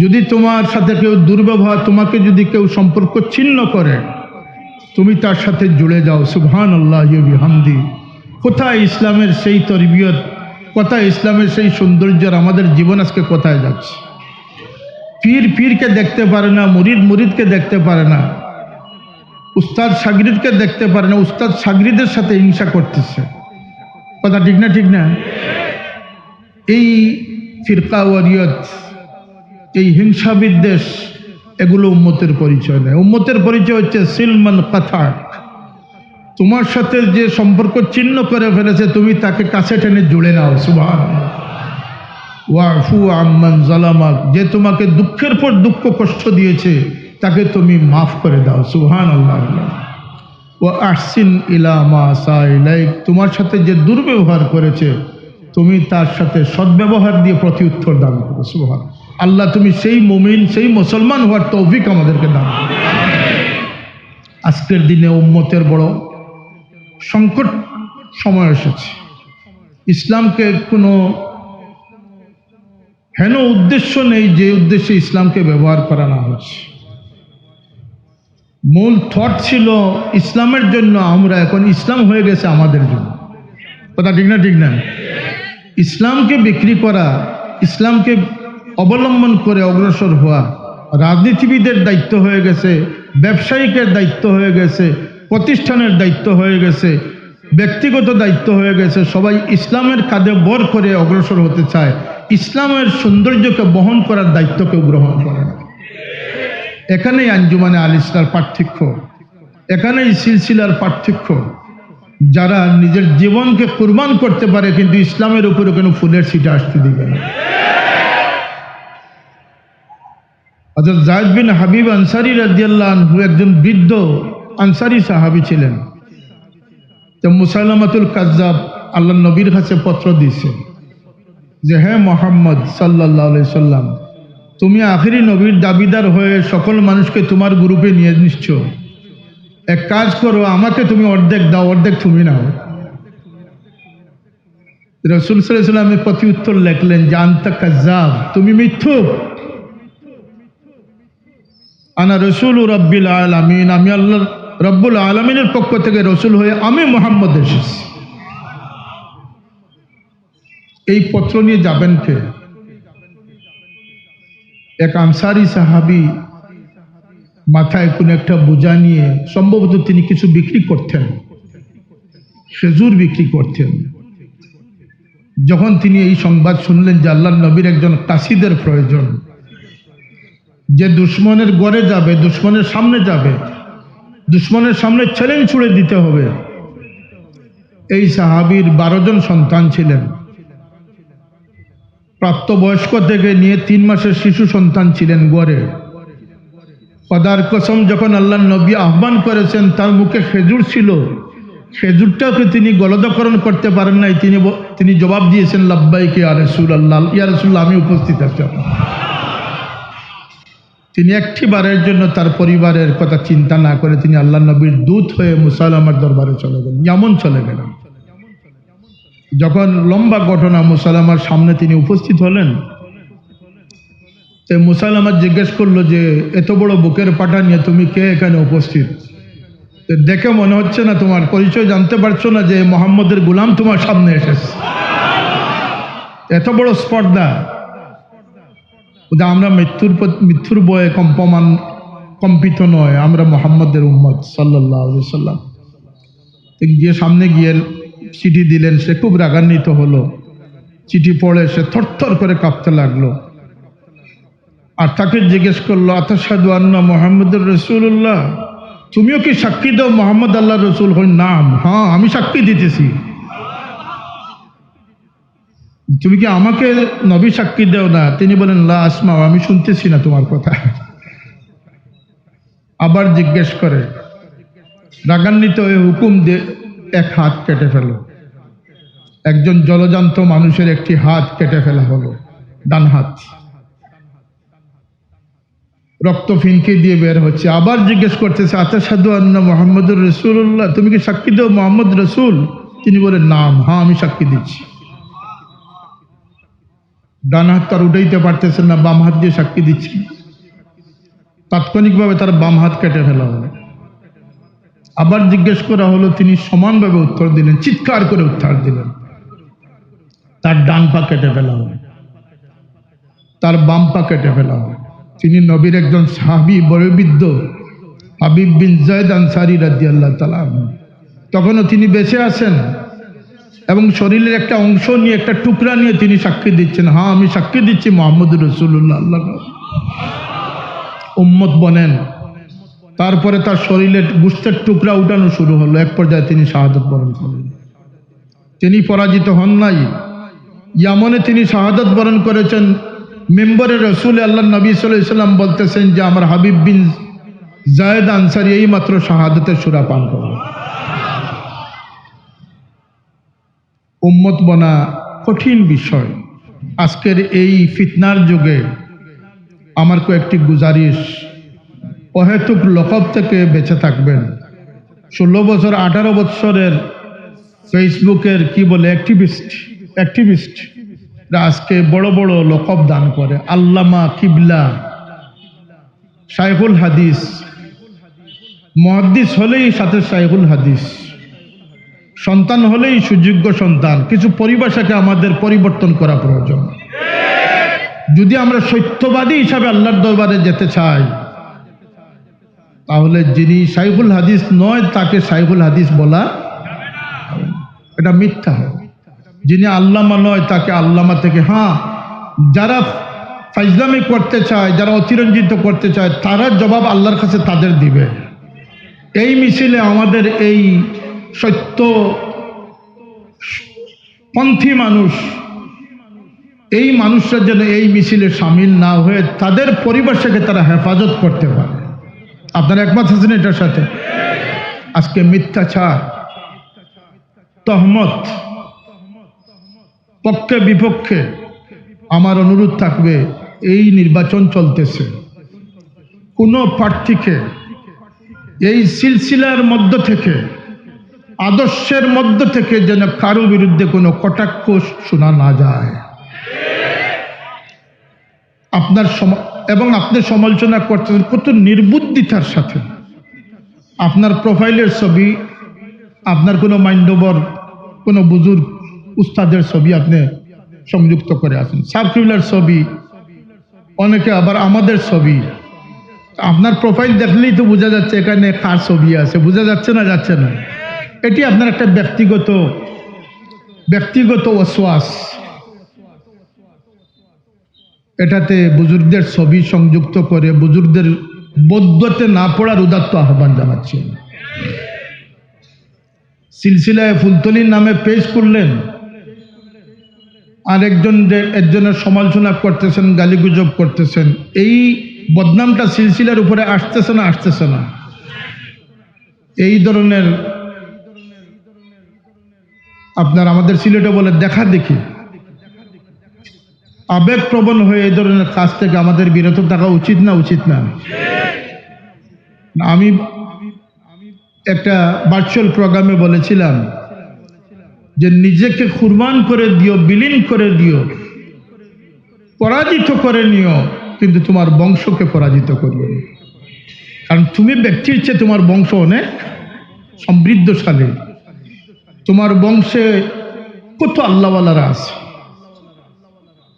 যদি তোমার সাথে কেউ দুর্ব্যবহার, তোমাকে যদি কেউ সম্পর্ক ছিন্ন করে, তুমি তার সাথে জুড়ে যাও। সুবহানাল্লাহি ওয়া বিহামদি। কোথায় ইসলামের সেই তরবিয়ত, কোথায় ইসলামের সেই সৌন্দর্য? আর আমাদের জীবন আজকে কোথায় যাচ্ছে? পীর পীরকে দেখতে পারে না, মুরিদ মুরিদকে দেখতে পারে না, উস্তাদ শাগরিদকে দেখতে পারে না, উস্তাদ শাগরিদের সাথে হিংসা করতেছে। কথা ঠিক না? ঠিক না? এই ফিরকাওয়ারিয়ত, এই হিংসা বিদ্বেষ, এগুলো উম্মতের পরিচয় নয়। উম্মতের পরিচয় হচ্ছে সিলমান কাতাক। তোমার সাথে যে সম্পর্ক ছিন্ন করে ফেলেছে, তুমি তাকে কাছে টেনে জুড়ে নাও। সুবহানাল্লাহ। ওয়াফু আম্মান জালামাক, যে তোমাকে দুঃখের পর দুঃখ কষ্ট দিয়েছে, তাকে তুমি মাফ করে দাও। সুবহানাল্লাহ। ওয়া আহসিন ইলা মা আসা ইলাইক, তোমার সাথে যে দুর্ব্যবহার করেছে, তুমি তার সাথে সদ্ব্যবহার দিয়ে প্রত্যুত্তর দান করো। সুবহান আল্লাহ, তুমি সেই মুমিন, সেই মুসলমান হওয়ার তৌফিক আমাদেরকে দান করো। আজকের দিনে উম্মতের বড় সংকট সময় এসেছে। ইসলামকে কোনো হেন উদ্দেশ্য নেই যে উদ্দেশ্যে ইসলামকে ব্যবহার করা না হচ্ছে। মূল থট ছিল ইসলামের জন্য আমরা, এখন ইসলাম হয়ে গেছে আমাদের জন্য। কথা ঠিক না? ঠিক না? ইসলামকে বিক্রি করা, ইসলামকে অবলম্বন করে অগ্রসর হওয়া রাজনীতিবিদের দায়িত্ব হয়ে গেছে, ব্যবসায়িকের দায়িত্ব হয়ে গেছে, প্রতিষ্ঠানের দায়িত্ব হয়ে গেছে, ব্যক্তিগত দায়িত্ব হয়ে গেছে। সবাই ইসলামের কাঁধে ভর করে অগ্রসর হতে চায়, ইসলামের সৌন্দর্যকে বহন করার দায়িত্ব কেউ গ্রহণ করে না। এখানেই আঞ্জুমানে আল ইসলার পার্থক্য, এখানেই সিলসিলার পার্থক্য। যারা নিজের জীবনকে কুরবান করতে পারে, কিন্তু ইসলামের উপরে কোনো ফুলের ছিটা আসতে দিবে না। হযরত যায়েদ বিন হাবিব আনসারী রাদিয়াল্লাহু আনহু একজন বৃদ্ধ আনসারী সাহাবী ছিলেন। তো মুসাইলামাতুল কাজ্জাব আল্লাহর নবীর কাছে পত্র দিছে যে, "হে মোহাম্মদ সাল্লাল্লাহু আলাইহি সাল্লাম, তুমি আখেরি নবীর দাবিদার হয়ে সকল মানুষকে তোমার গ্রুপে নিয়ে নিচ্ছ, এক কাজ করো, আমাকে তুমি অর্ধেক দাও, অর্ধেক তুমি নাও।" রাসূল সাল্লাল্লাহু আলাইহি সাল্লামের প্রতি উত্তর লেখলেন যে, "আনতা কাজ্জাব, তুমি মিথ্যুক। আনা রাসূলু রাব্বিল আলামিন, আমি আল্লাহ রাব্বুল আলামিনের পক্ষ থেকে রসুল হয়ে আমি মোহাম্মদ এসেছি।" এই পত্র নিয়ে যাবেন কে? এক আনসারী সাহাবী মাথায় কোনো একটা বোঝা নিয়ে, সম্ভবত তিনি কিছু বিক্রি করতেন, খেজুর বিক্রি করতেন। যখন তিনি এই সংবাদ শুনলেন যে আল্লাহর নবীর একজন কাসিদের প্রয়োজন, যে দুশমনের ঘরে যাবে, দুশমনের সামনে যাবে, দুশমনের সামনে চ্যালেঞ্জ ছুড়ে দিতে হবে। এই সাহাবীর বারো জন সন্তান ছিলেন। প্রাপ্তবয়স্ক থেকে নিয়ে তিন মাসের শিশু সন্তান ছিলেন ঘরে। খোদার কসম, যখন আল্লাহর নবী আহ্বান করেছেন, তার মুখে খেজুর ছিল, খেজুরটাকে তিনি গলদকরণ করতে পারেন নাই। তিনি ব-, তিনি জবাব দিয়েছেন, "লাব্বাইক ইয়া রাসূলুল্লাহ, ইয়া রাসূলুল্লাহ, আমি উপস্থিত আছি আপনার।" তিনি একটি বারের জন্য তার পরিবারের কথা চিন্তা না করে তিনি আল্লাহর নবীর দূত হয়ে মুসাইলামার দরবারে চলে গেলেন, ইয়ামন চলে গেলেন। যখন লম্বা ঘটনা, মুসাইলামার সামনে তিনি উপস্থিত হলেন, তো মুসাইলামা জিজ্ঞেস করলো যে, "এত বড় বুকের পাটা নিয়ে তুমি কে এখানে উপস্থিত? তো দেখে মনে হচ্ছে না, তোমার পরিচয় জানতে পারছো না যে মোহাম্মদের গোলাম তোমার সামনে এসেছে। এত বড় স্পর্ধা।" বলতে, "আমরা মৃত্যুর প্রত-, মৃত্যুর ভয়ে কম্পমান, কম্পিত নয়, আমরা মোহাম্মদের উম্মত সাল্লাল্লাহু আলাইহি সাল্লাম।" তো গিয়ে সামনে গিয়ে চিঠি দিলেন, সে খুব রাগান্বিত হলো। চিঠি পড়ে সে থরথর করে কাঁপতে লাগলো। আর তাকে জিজ্ঞেস করলো, "আতাশহাদু আন্না মুহাম্মাদুর রাসূলুল্লাহ, তুমিও কি সাক্ষী দাও মোহাম্মদ আল্লাহর রসুল?" কয়, "নাম, হ্যাঁ, আমি সাক্ষী দিতেছি।" "তুমি কি আমাকে নবী সাক্ষী দেও না?" তিনি বলেন, "লা আসমাউ, আমি শুনতেছি না তোমার কথা।" আবার জিজ্ঞেস করে, রাগান্বিত হয়ে হুকুম দিয়ে এক হাত কেটে ফেলো। একজন জলজান্ত মানুষের একটি হাত কেটে ফেলা হলো, ডান হাত। রক্ত ফিনকি দিয়ে বের হচ্ছে। আবার জিজ্ঞেস করতেছে, "আতাশহাদু আন্না মুহাম্মাদুর রাসূলুল্লাহ, তুমি কি সাক্ষী দেও মোহাম্মদ রসুল?" তিনি বলেন, "নাম, হ্যাঁ, আমি সাক্ষী দিচ্ছি।" ডান হাত তার উঠাইতে পারতেছেন না, বাম হাত দিয়ে সাক্ষী দিচ্ছেন। তাৎক্ষণিকভাবে তার বাম হাত কেটে ফেলা হলো। আবার জিজ্ঞেস করা হলো, তিনি সমানভাবে উত্তর দিলেন, চিৎকার করে উত্তর দিলেন, "তার ডান পা কেটে ফেলা হয়, তার বাম পা কেটে ফেলা হয়।" তিনি নবীর একজন সাহাবী, বয়োবৃদ্ধ হাবিব বিন যায়েদ আনসারী রাদিয়াল্লাহু তাআলা আনহু। তখনও তিনি বেঁচে আছেন এবং শরীরের একটা অংশ নিয়ে, একটা টুকরা নিয়ে তিনি সাক্ষী দিচ্ছেন, "হ্যাঁ, আমি সাক্ষী দিচ্ছি মোহাম্মদুর রাসূলুল্লাহ, আল্লাহর নবী।" উম্মত বনেন। তারপরে তার শরীরের গোশতের টুকরা উঠানো শুরু হলো, এক পর্যায়ে তিনি শাহাদত বরণ করলেন। তিনি পরাজিত হন নাই। ইয়ামনে তিনি শাহাদত বরণ করেছেন। মিম্বরে রসুলে আল্লাহর নবী সাল্লাল্লাহু আলাইহি ওয়াসাল্লাম বলতেছেন যে, "আমার হাবিব বিন যায়েদ আনসারী এই মাত্র শাহাদতের সুরা পান করল।" উম্মত বনা কঠিন বিষয়। আজকের এই ফিতনার যুগে আমার কয়েকটি গুজারিশ, অহেতুক লকব থেকে বেঁচে থাকবেন। ষোলো বছর, আঠারো বছরের Facebookের কি বলে activist, activist আজকে বড় বড় লকব দান করে, আল্লামা, কিবলা, শাইখুল হাদিস, মুহাদ্দিস হলেই সাথে শাইখুল হাদিস, সন্তান হলেই সুযোগ্য সন্তান। কিছু পরিভাষাকে আমাদের পরিবর্তন করা প্রয়োজন। যদি আমরা সত্যবাদী হিসাবে আল্লাহর দরবারে যেতে চাই, তাহলে যিনি শাইখুল হাদিস নয়, তাকে শাইখুল হাদিস বলা, এটা মিথ্যা হয়। যিনি আল্লামা নয়, তাকে আল্লামা থেকে, হ্যাঁ, যারা ফাইজলামি করতে চায়, যারা অতিরঞ্জিত করতে চায়, তারা জবাব আল্লাহর কাছে তাদের দিবে। এই মিছিলে আমাদের এই সত্য পন্থী মানুষ, এই মানুষরা যেন এই মিছিলে সামিল না হয়ে তাদের পরিবেশকে তারা হেফাজত করতে পারে। আপনারা একমত আছেন এটার সাথে? আজকে মিথ্যাচার, তহমত, পক্ষে বিপক্ষে আমার অনুরোধ থাকবে, এই নির্বাচন চলতেছে, কোনো প্রার্থীকে এই সিলসিলার মধ্য থেকে, আদর্শের মধ্য থেকে যেন কারো বিরুদ্ধে কোনো কটাক্ষ শোনা না যায়। আপনার সমা-, এবং আপনি সমালোচনা করতেছেন কত নির্বুদ্ধিতার সাথে। আপনার প্রোফাইলের ছবি, আপনার কোনো মান্যবর, কোনো বুজুর্গ উস্তাদের ছবি আপনি সংযুক্ত করে আছেন, সাব কিবলার ছবি, অনেকে আবার আমাদের ছবি। আপনার প্রোফাইল দেখলেই তো বোঝা যাচ্ছে এখানে কার ছবি আছে, বোঝা যাচ্ছে না, যাচ্ছে না? এটি আপনার একটা ব্যক্তিগত, ব্যক্তিগত ওয়াসওয়াস। এটাতে বুজুর্গদের ছবি সংযুক্ত করে বুজুর্গদের বদদোয়াতে না পড়ার উদাত্ত আহ্বান জানাচ্ছি। সিলসিলায়ে ফুলতলির নামে পেজ করলেন, আর একজন যে একজনের সমালোচনা করতেছেন, গালিগুজব করতেছেন, এই বদনামটা সিলসিলার উপরে আসতেছে না, আসতেছে না? এই ধরনের আপনার, আমাদের সিলেটে বলে দেখা দেখি, আবেগপ্রবণ হয়ে এই ধরনের কাজ থেকে আমাদের বিরত থাকা উচিত না, উচিত না? আমি একটা ভার্চুয়াল প্রোগ্রামে বলেছিলাম যে নিজেকে কুরবান করে দিও, বিলীন করে দিও, পরাজিত করে নিও, কিন্তু তোমার বংশকে পরাজিত করিও না। কারণ তুমি ব্যক্তির চেয়ে তোমার বংশ অনেক সমৃদ্ধশালী। তোমার বংশে কত আল্লাহওয়ালারা আছে।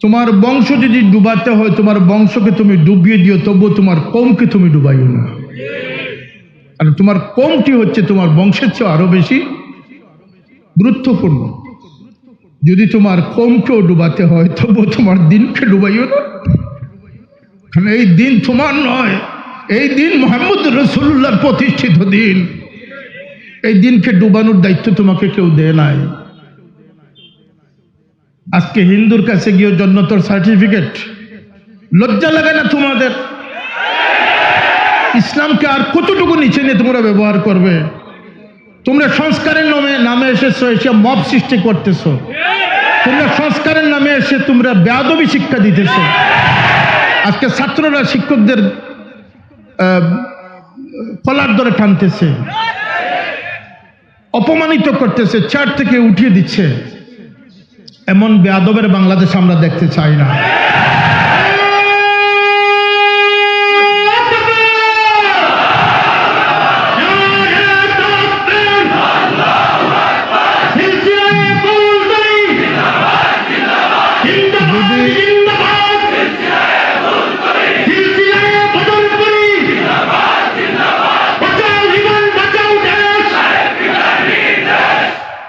তোমার বংশ যদি ডুবাতে হয়, তোমার বংশকে তুমি ডুবিয়ে দিও, তবুও তোমার কওমকে তুমি ডুবাইও না। কারণ তোমার কওমটি হচ্ছে তোমার বংশের চেয়ে আরো বেশি গুরুত্বপূর্ণ। যদি তোমার কওমকেও ডুবাতে হয়, তবুও তোমার দ্বীনকে ডুবাইও না। কারণ এই দ্বীন তোমার নয়, এই দ্বীন মুহাম্মদ রাসূলুল্লাহর প্রতিষ্ঠিত দ্বীন। এই দ্বীনকে ডুবানোর দায়িত্ব তোমাকে কেউ দেয় নাই। আজকে হিন্দুর কাছে গিয়ে জন্নতর সার্টিফিকেট, লজ্জা লাগে না তোমাদের? ইসলামকে আর কতটুকু নিচে নিয়ে তোমরা ব্যবহার করবে? তোমরা সংস্কারের নামে, নামে এসেছো, এসে মব সৃষ্টি করতেছো। তোমরা সংস্কারের নামে এসে তোমরা বেয়াদবি শিক্ষা দিতেছো। আজকে ছাত্ররা শিক্ষকদের, আহ, কলার ধরে টানতেছে, অপমানিত করতেছে, চেয়ার থেকে উঠিয়ে দিচ্ছে। এমন বেয়াদবের বাংলাদেশ আমরা দেখতে চাই না।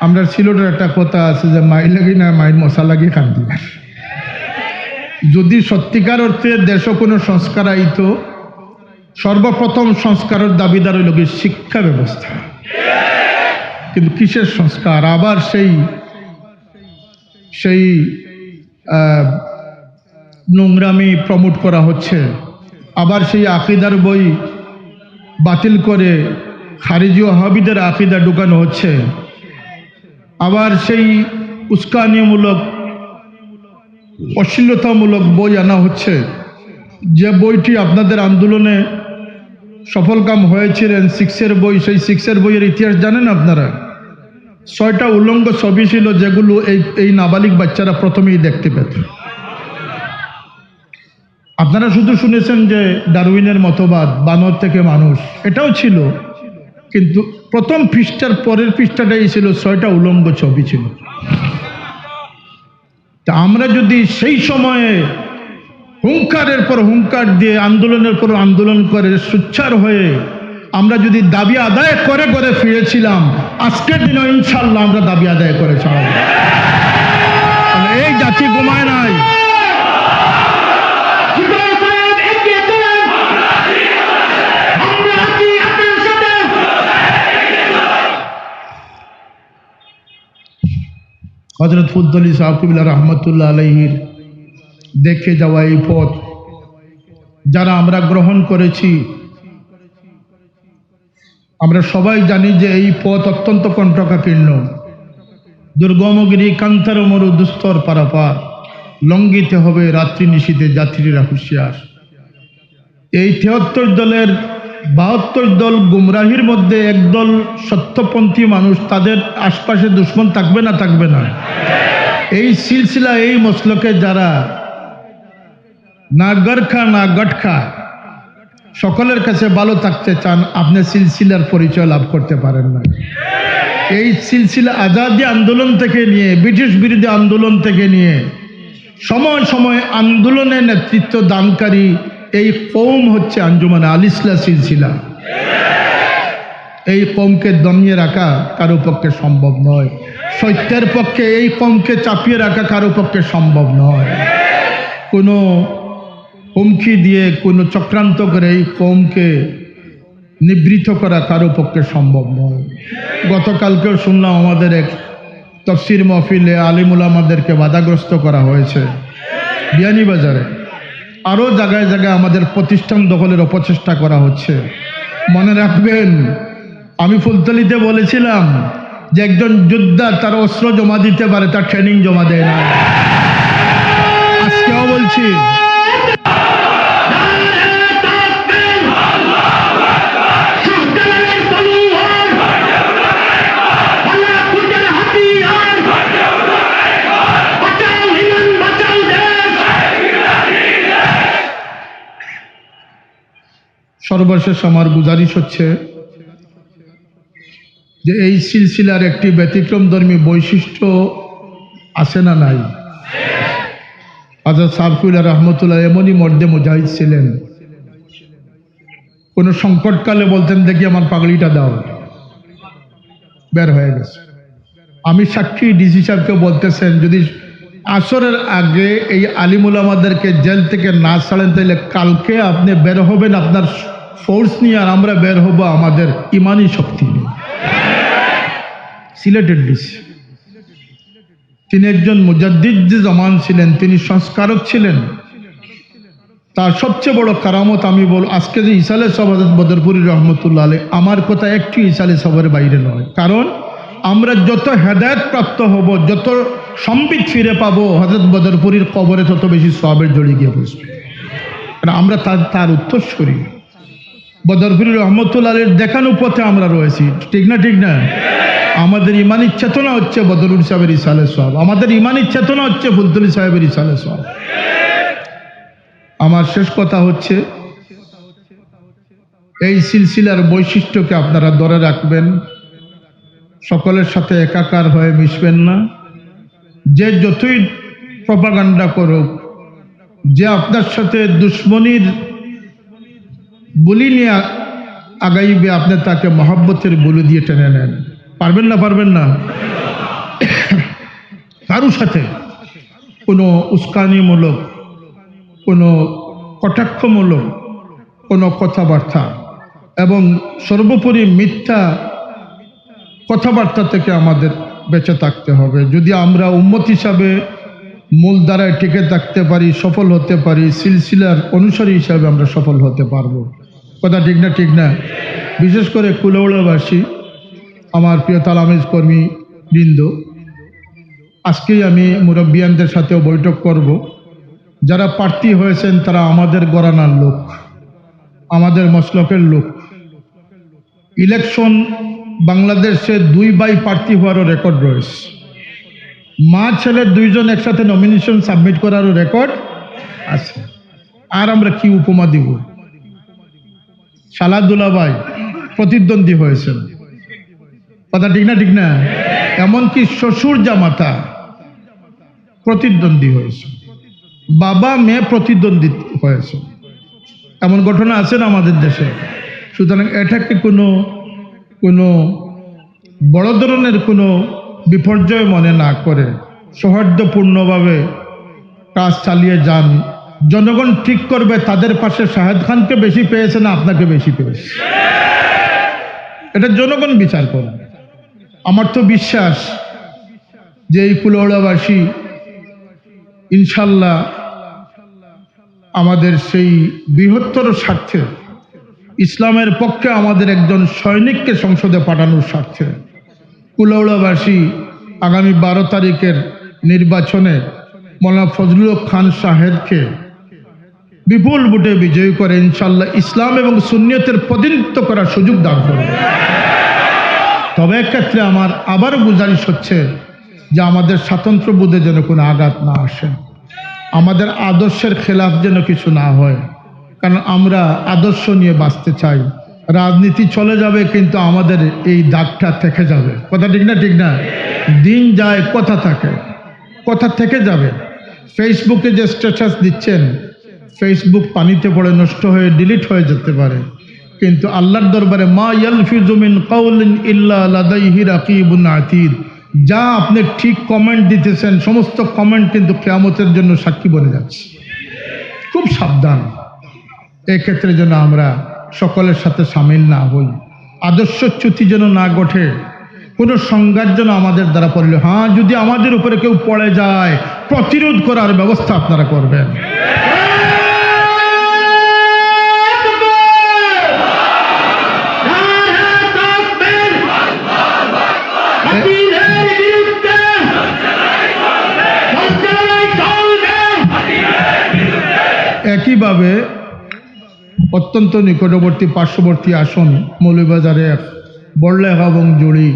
আমরা সিলেটের একটা কথা আছে যে, "মাই লাগি না, মাইর মশা লাগি কান্দিয়ার।" যদি সত্যিকার অর্থে দেশো কোনো সংস্কার আইতো, সর্বপ্রথম সংস্কারের দাবিদার অইলো গিয়া শিক্ষা ব্যবস্থা। কিন্তু কিসের সংস্কার? আবার সেই, সেই, আহ, নোংরামি প্রমোট করা হচ্ছে, আবার সেই আকিদার বই বাতিল করে খারিজি ওয়াহাবিদের আকিদা ঢুকানো হচ্ছে, আবার সেই উস্কানিমূলক, অশ্লীলতামূলক বই আনা হচ্ছে। যে বইটি আপনাদের আন্দোলনে সফলকাম হয়েছিলেন, সিক্সের বই, সেই সিক্সের বইয়ের ইতিহাস জানেন আপনারা? ছয়টা উলঙ্গ ছবি ছিল, যেগুলো এই, এই নাবালিক বাচ্চারা প্রথমেই দেখতে পেত। আপনারা শুধু শুনেছেন যে ডারউইনের মতবাদ, বানর থেকে মানুষ, এটাও ছিল, কিন্তু প্রথম পৃষ্ঠার পরের পৃষ্ঠাটাই ছিল ছয়টা উলঙ্গ ছবি ছিল। তা আমরা যদি সেই সময়ে হুঙ্কারের পর হুঙ্কার দিয়ে, আন্দোলনের পর আন্দোলন করে, সোচ্চার হয়ে আমরা যদি দাবি আদায় করে করে ফিরেছিলাম, আজকের দিনে ইনশাআল্লাহ আমরা দাবি আদায় করে ছাড়ব। এই জাতি ঘুমায় নাই। হযরত ফুলতলী সাহেব কিবলা রহমতুল্লাহ আলাইহির দেখে যাওয়া এই পথ যারা আমরা গ্রহণ করেছি, আমরা সবাই জানি যে এই পথ অত্যন্ত কণ্টকাকীর্ণ, দুর্গম গিরি কান্তার মরু দুস্তর পারাপার, লঙ্ঘিতে হবে রাত্রি নিশীথে যাত্রীরা হুঁশিয়ার। এই তেহাত্তর দলের বাহাত্তর দল গুমরাহির মধ্যে একদল সত্যপন্থী মানুষ, তাদের আশপাশে দুশমন থাকবে না, থাকবে না? এই সিলসিলা, এই মসলকে যারা না গরখা না গটখা, সকলের কাছে ভালো থাকতে চান, আপনি সিলসিলার পরিচয় লাভ করতে পারেন না। এই সিলসিলা আজাদি আন্দোলন থেকে নিয়ে, ব্রিটিশ বিরোধী আন্দোলন থেকে নিয়ে সময় সময় আন্দোলনে নেতৃত্ব দানকারী এই কওম হচ্ছে আঞ্জুমানে আল ইসলাহ সিলসিলা। এই কওমকে দমিয়ে রাখা কারো পক্ষে সম্ভব নয়। সত্যের পক্ষে এই কওমকে চাপিয়ে রাখা কারো পক্ষে সম্ভব নয়। কোনো হুমকি দিয়ে, কোনো চক্রান্ত করে এই কওমকে নিবৃত করা কারো পক্ষে সম্ভব নয়। গতকালকেও শুনলাম আমাদের এক তফসির মাহফিলে আলিম উলামাদেরকে বাধাগ্রস্ত করা হয়েছে বিয়ানীবাজারে। আরও জায়গায় জায়গায় আমাদের প্রতিষ্ঠান দখলের অপচেষ্টা করা হচ্ছে। মনে রাখবেন, আমি ফুলতলীতে বলেছিলাম যে একজন যোদ্ধা তার অস্ত্র জমা দিতে পারে, তার ট্রেনিং জমা দেয় না। আজকেও বলছি, সর্বশেষ আমার গুজারিশ হচ্ছে যে এই সিলসিলার একটি ব্যতিক্রমধর্মী বৈশিষ্ট্য আছে না নাই? হযরত সাহেব কিবলা রহমতুল্লাহ এমনই মর্দে মুজাহিদ ছিলেন, কোনো সংকটকালে বলতেন, "দেখি আমার পাগড়িটা দাও", বের হয়ে গেছে। আমি সাক্ষী, ডিসি সাহেবকে বলতেছেন, যদি আসরের আগে এই আলিম উলামাদেরকে জেল থেকে না ছাড়েন, তাহলে কালকে আপনি বের হবেন আপনার ফোর্স নিয়ে, আর আমরা বের হব আমাদের ইমানি শক্তি নিয়ে। সিলেটের ডিসি, তিনি একজন মুজাদ্দিদ যে জামান ছিলেন, তিনি সংস্কারক ছিলেন। তার সবচেয়ে বড় কারামত আমি বল, আজকে যে ইসালে সাহেব হযরত বদরপুরী রহমতুল্লাহ আলাইহি, আমার কথা একটু ইসালে সাহেবের বাইরে নয়। কারণ আমরা যত হেদায়েত প্রাপ্ত হব, যত সম্বিত ফিরে পাবো, হযরত বদরপুরীর কবরে তত বেশি সওয়াবের ঝড়ি গিয়ে বসবে। কারণ আমরা তার, তার উত্তরসূরি। বদরপুরী রহমতুল্লাহ আলাইহির দেখানো পথে আমরা রয়েছি, ঠিক না? ঠিক না? আমাদের ইমানি চেতনা হচ্ছে বদরপুরী সাহেবের ইসালে সওয়াব, আমাদের ইমানি চেতনা হচ্ছে ফুলতলী সাহেবের ইসালে সওয়াব। আমার শেষ কথা হচ্ছে, এই সিলসিলার বৈশিষ্ট্যকে আপনারা ধরে রাখবেন, সকলের সাথে একাকার হয়ে মিশবেন না। যে যতই প্রপাগান্ডা করুক, যে আপনার সাথে দুশমনির বুলি নিয়ে আগাইবে, আপনি তাকে মহব্বতের বুলি দিয়ে টেনে নেন। পারবেন না? পারবেন না? কারো সাথে কোনো উস্কানিমূলক, কোনো কটাক্ষমূলক কোনো কথাবার্তা এবং সর্বোপরি মিথ্যা কথাবার্তা থেকে আমাদের বেঁচে থাকতে হবে। যদি আমরা উম্মত হিসাবে মূল ধারায় টিকে থাকতে পারি, সফল হতে পারি, সিলসিলার অনুসারী হিসাবে আমরা সফল হতে পারবো। কথা ঠিক না? ঠিক না? বিশেষ করে কুলাউড়াবাসী, আমার প্রিয় তালামিজ কর্মী বৃন্দ, আজকেই আমি মুরব্বিয়ানদের সাথেও বৈঠক করব। যারা প্রার্থী হয়েছেন, তারা আমাদের ঘরানার লোক, আমাদের মসলকের লোক। ইলেকশন বাংলাদেশে দুই ভাই প্রার্থী হওয়ারও রেকর্ড রয়েছে। মা ছেলে দুইজন একসাথে নমিনেশন সাবমিট করারও রেকর্ড আছে। আর আমরা কি উপমা দিব? শালা দুলাভাই প্রতিদ্বন্দ্বী হয়েছেন। কথা ঠিক না? ঠিক না? এমনকি শ্বশুর জামাতা প্রতিদ্বন্দ্বী হয়েছে, বাবা মেয়ে প্রতিদ্বন্দ্বী হয়েছে। এমন ঘটনা আছে না আমাদের দেশে? সুতরাং এটাকে কোনো, কোনো বড় ধরনের কোনো বিপর্যয় মনে না করে সৌহার্দ্যপূর্ণভাবে কাজ চালিয়ে যান। জনগণ ঠিক করবে তাদের পাশে শাহেদ খানকে বেশি পেয়েছে না আপনাকে বেশি পেয়েছে, এটা জনগণ বিচার করবে। আমার তো বিশ্বাস যে এই কুলাউড়াবাসী ইনশাল্লাহ আমাদের সেই বৃহত্তর স্বার্থে, ইসলামের পক্ষে আমাদের একজন সৈনিককে সংসদে পাঠানোর স্বার্থে কুলাউড়াবাসী আগামী বারো তারিখের নির্বাচনে মৌলানা ফজলুল হক খান শাহেদকে বিপুল ভোটে বিজয়ী করে ইনশাল্লাহ ইসলাম এবং সুন্নিয়তের প্রতিনিধিত্ব করার সুযোগ দান করবে। তবে এক্ষেত্রে আমার আবারও গুজারিশ হচ্ছে যে আমাদের স্বাতন্ত্র্যবোধে যেন কোনো আঘাত না আসে, আমাদের আদর্শের খেলাফ যেন কিছু না হয়, কারণ আমরা আদর্শ নিয়ে বাঁচতে চাই। রাজনীতি চলে যাবে, কিন্তু আমাদের এই দাগটা থেকে যাবে। কথা ঠিক না? ঠিক না? দিন যায়, কথা থাকে, কথা থেকে যাবে। ফেসবুকে যে স্ট্যাটাস দিচ্ছেন, ফেসবুক পানিতে পড়ে নষ্ট হয়ে ডিলিট হয়ে যেতে পারে, কিন্তু আল্লাহর দরবারে মা ইয়ালফিজু মিন কাউলিন ইল্লা লাদাইহি রাকিবুন আতিদ, যা আপনি ঠিক কমেন্ট দিতেছেন, সমস্ত কমেন্ট কিন্তু কিয়ামতের জন্য সাক্ষী বনে যাচ্ছে। খুব সাবধান, এক্ষেত্রে যেন আমরা সকলের সাথে সামিল না হই, আদর্শচ্যুতি যেন না ঘটে, কোনো সংঘাত যেন আমাদের দ্বারা পড়লে, হ্যাঁ, যদি আমাদের উপরে কেউ পড়ে যায়, প্রতিরোধ করার ব্যবস্থা আপনারা করবেন। একইভাবে অত্যন্ত নিকটবর্তী পার্শ্ববর্তী আসন মৌলভীবাজার এক, বড়লেখা এবং জুড়ি,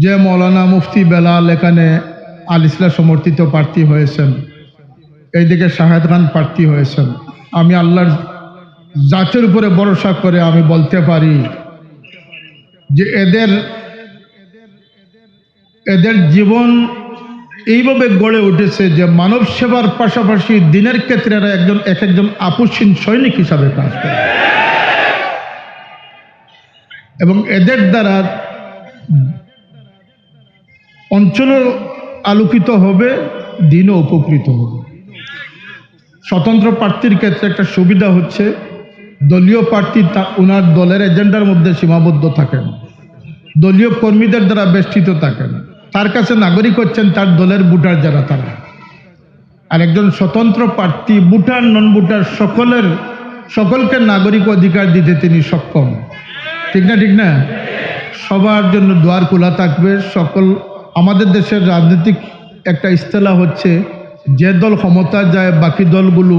যে মৌলানা মুফতি বেলাল এখানে আল ইসলাহ সমর্থিত প্রার্থী হয়েছেন, এইদিকে শাহেদ খান প্রার্থী হয়েছেন, আমি আল্লাহর জাতের উপরে ভরসা করে আমি বলতে পারি যে এদের এদের জীবন এইভাবে গড়ে উঠেছে যে মানব সেবার পাশাপাশি দিনের ক্ষেত্রে এরা একজন, এক একজন আপসহীন সৈনিক হিসাবে কাজ করে এবং এদের দ্বারা অঞ্চলও আলোকিত হবে, দিনও উপকৃত হবে। স্বতন্ত্র প্রার্থীর ক্ষেত্রে একটা সুবিধা হচ্ছে, দলীয় প্রার্থী তা-, ওনার দলের এজেন্ডার মধ্যে সীমাবদ্ধ থাকেন, দলীয় কর্মীদের দ্বারা বেষ্টিত থাকেন, তার কাছে নাগরিক হচ্ছেন তার দলের ভোটার যারা তারা। আর একজন স্বতন্ত্র প্রার্থী ভোটার, নন ভোটার সকলের, সকলকে নাগরিক অধিকার দিতে তিনি সক্ষম। ঠিক না? ঠিক না? সবার জন্য দুয়ার খোলা থাকবে। সকল, আমাদের দেশের রাজনৈতিক একটা ইস্তেলা হচ্ছে, যে দল ক্ষমতা যায় বাকি দলগুলো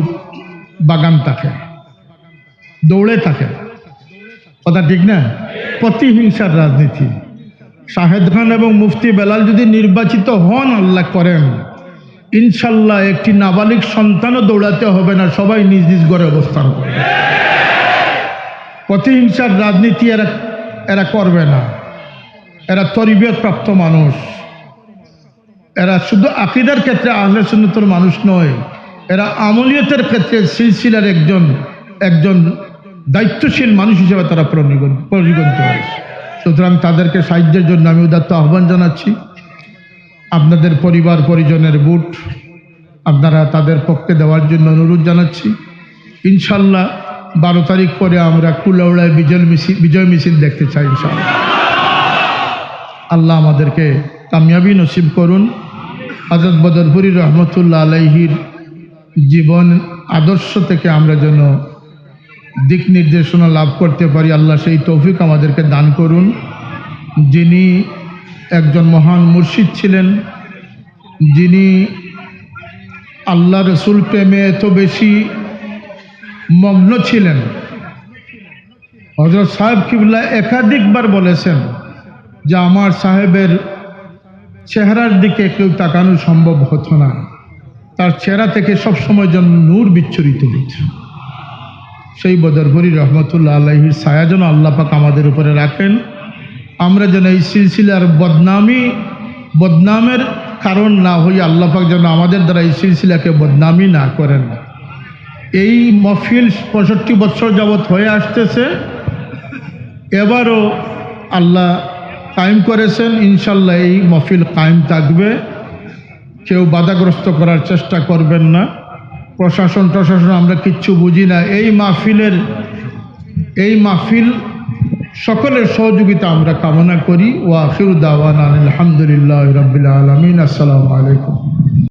বাগান থাকে, দৌড়ে থাকে। কথা ঠিক না? প্রতিহিংসার রাজনীতি। শাহেদ খান এবং মুফতি বেলাল যদি নির্বাচিত হন, আল্লাহ করেন, ইনশাল্লাহ একটি নাবালিক সন্তানও দৌড়াতে হবে না, সবাই নিজ নিজ ঘরে অবস্থান করবে। প্রতিহিংসার রাজনীতি এরা, এরা করবে না। এরা তরবিয়ত প্রাপ্ত মানুষ। এরা শুধু আকিদার ক্ষেত্রে আহলে সুন্নতর মানুষ নয়, এরা আমলিয়তের ক্ষেত্রে সিলসিলার একজন, একজন দায়িত্বশীল মানুষ হিসেবে তারা পরিগণ-, পরিগণিত হয়েছে। সুতরাং তাদেরকে সাহায্যের জন্য আমি উদাত্ত আহ্বান জানাচ্ছি। আপনাদের পরিবার পরিজনের ভোট আপনারা তাদের পক্ষে দেওয়ার জন্য অনুরোধ জানাচ্ছি। ইনশাল্লাহ, বারো তারিখ পরে আমরা কুলাউড়ায় বিজয় মিছিল, বিজয় মিছিল দেখতে চাই ইনশাল্লাহ। আল্লাহ আমাদেরকে কামিয়াবি নসিব করুন। হযরত বদরপুরী রহমতুল্লাহ আলাইহির জীবন আদর্শ থেকে আমরা যেন দিক নির্দেশনা লাভ করতে পারি, আল্লাহ সেই তৌফিক আমাদেরকে দান করুন। যিনি একজন মহান মুর্শিদ ছিলেন, যিনি আল্লাহ রসুল প্রেমে এত বেশি মগ্ন ছিলেন, হযরত সাহেব কিবলা একাধিকবার বলেছেন যে আমার সাহেবের চেহারার দিকে কেউ তাকানো সম্ভব হতো না, তার চেহারা থেকে সবসময় যেন নূর বিচ্ছুরিত হইত। সেই বদরপুরী রহমতুল্লাহ আলাইহির ছায়া যেন আল্লাহ পাক আমাদের উপরে রাখেন। আমরা যেন এই সিলসিলার বদনামি, বদনামের কারণ না হই, আল্লাহ পাক যেন আমাদের দ্বারা এই সিলসিলাকে বদনামি না করেন। এই মহফিল পঁয়ষট্টি বছর যাবৎ হয়ে আসতেছে, এবারও আল্লাহ কায়েম করেছেন। ইনশাল্লাহ, এই মহফিল কায়েম থাকবে। কেউ বাধাগ্রস্ত করার চেষ্টা করবেন না। প্রশাসন টশাসন আমরা কিচ্ছু বুঝি না। এই মাহফিলের, এই মাহফিল সকলের সহযোগিতা আমরা কামনা করি। ওয়া আখিরু দাওয়ানা আলহামদুলিল্লাহি রাব্বিল আলামিন। আসসালামু আলাইকুম।